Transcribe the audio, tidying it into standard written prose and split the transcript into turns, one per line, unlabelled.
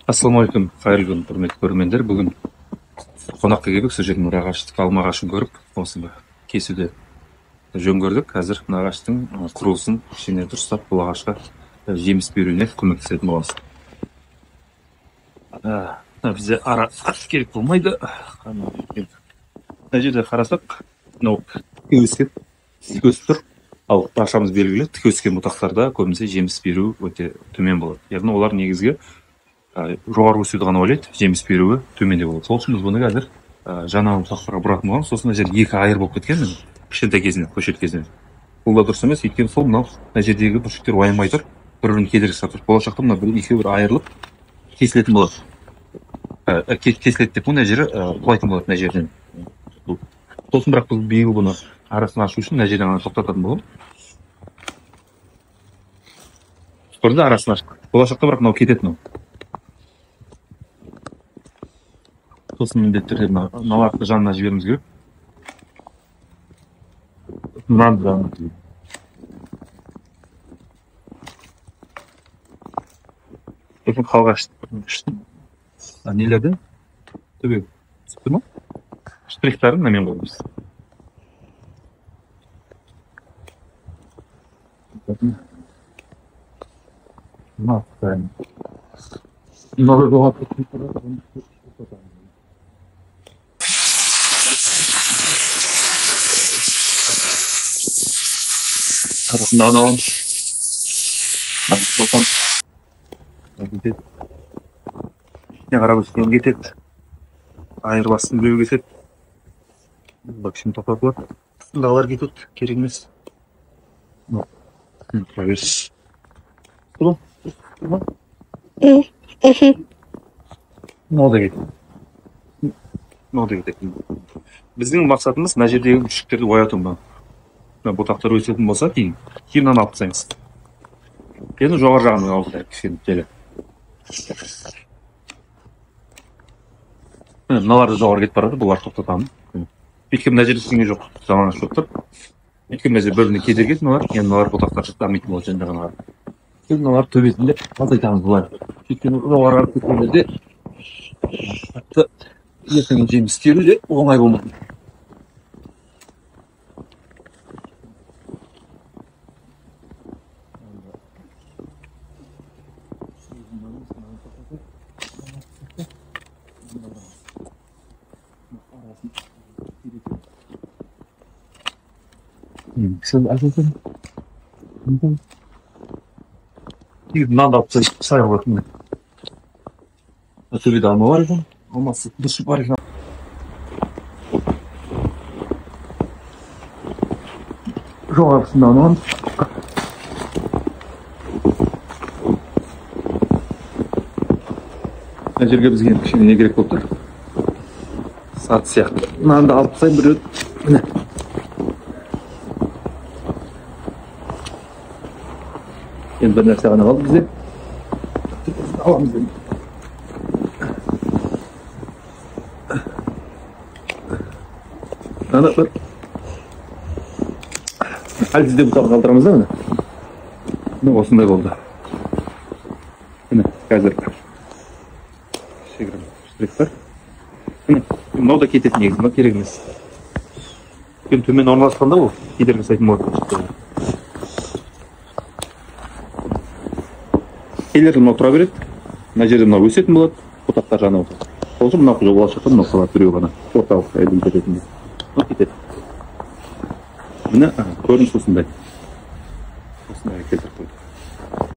Ассалаумағалейкум, қайырлы күн, құрметті көрермендер. Бүгін қонаққа келдік, сол жердің бір ағашты, алма ағашын көріп, осыны кесуді жөн көрдік. Қазір мына ағаштың құрылысын кішкене дұрыстап, бұл ағашқа жеміс беруіне көмектесетін боламыз. Мына бізде ара керек болмайды. Мына жерде қарасақ, мынау тіке өскен, тіке өсіп тұр. Ал баршамыз белгілі, тіке өскен бұтақтарда көбінесе жеміс беру өте төмен болады. Яғни олар негізгі жоғары өсуді ғана ойлайды, жеміс беруі төменде болады. Сол үшін біз бұны қазір жаңа бұтақтарға бұратын боламыз. Сосын мына жер екі айыр болып кеткен, міне, кішкентай кезінен, көшет кезінен. Бұл да дұрыс емес, өйткені сол мынау мына жердегі бүршіктер оянбай тұр, бір-бірін кедергі жасап тұр. Болашақта мына бір екеуі бір айырылып кесілетін болады. Кесіледі деп мына жері құлайтын болады мына жерден. Сосын бірақ біз биыл бұны арасын ашу үшін мына жерден ғана тоқтататын боламыз. Көрдіңіз, арасын аштық. Болашақта бірақ мынау кетеді мынау. Сосын міндетті түрде мыналарды жанына жіберуіміз керек. Мынаны жанына жіберу. Сосын қалғаш нелерді төбе түсіп тұр ма? Штрихтарын мынамен қоямыз. Қарап өскен кетеді, айырбастың біреуі кетеді, кішкене тоқтатылады, үстіндағылар кетеді, керек емес. Тұра берсін. Мынау да кетеді. Мынау да кетеді. Біздің мақсатымыз мына жердегі бүршіктерді ояту. Мына бұтақтар өсетін болса, кейін мынаны алып тастаймыз. Енді жоғары жағын алып тастайық кішкене желі. Мыналар да жоғары кетіп барады, бұларды тоқтатамын. Өйткені мына жерде ештеңе жоқ, жалаңаш болып тұр. Өйткені мына жер бір-біріне кедергі мыналар, енді мыналар бұтақтар дамитын болады жан жағына қарай. Енді мыналар төбесінде азайтамыз бұлар. Өйткені жоғары қарап кеткен жерде қатты ертең жеміс теру де оңай болмайды. Мынаны алып тастай болады міне. Төбеде алма бар екен, алмасы дұрыс бар екен. Жоғарғысында аламыз. Мына жерге бізге енді кішкене не керек болып тұр? Сат сияқты. Мынаны да алып тастайын бір рет. Міне. Енді бір нәрсе ғана қалды бізде. Аламыз енді. Мынаны бір әлсіздеу бұтақ қалдырамыз да міне. Міне осындай болды. Міне қазір кішігірім штрихтар. Міне мынау да кетеді негізі, мынау керек емес. Өйткені төмен орналасқанда ол кедергі жасайтын болады. Келер мынау тұра береді, мына жерде мынау өсетін болады, бұтақтар жаңа отырады. Сол үшін мынау болашақта мынау қалады біреу ғана, орталықта ілініп кететін. Мынау кетеді. Міне көрініс осындай. Осындай келтіріп қойдық.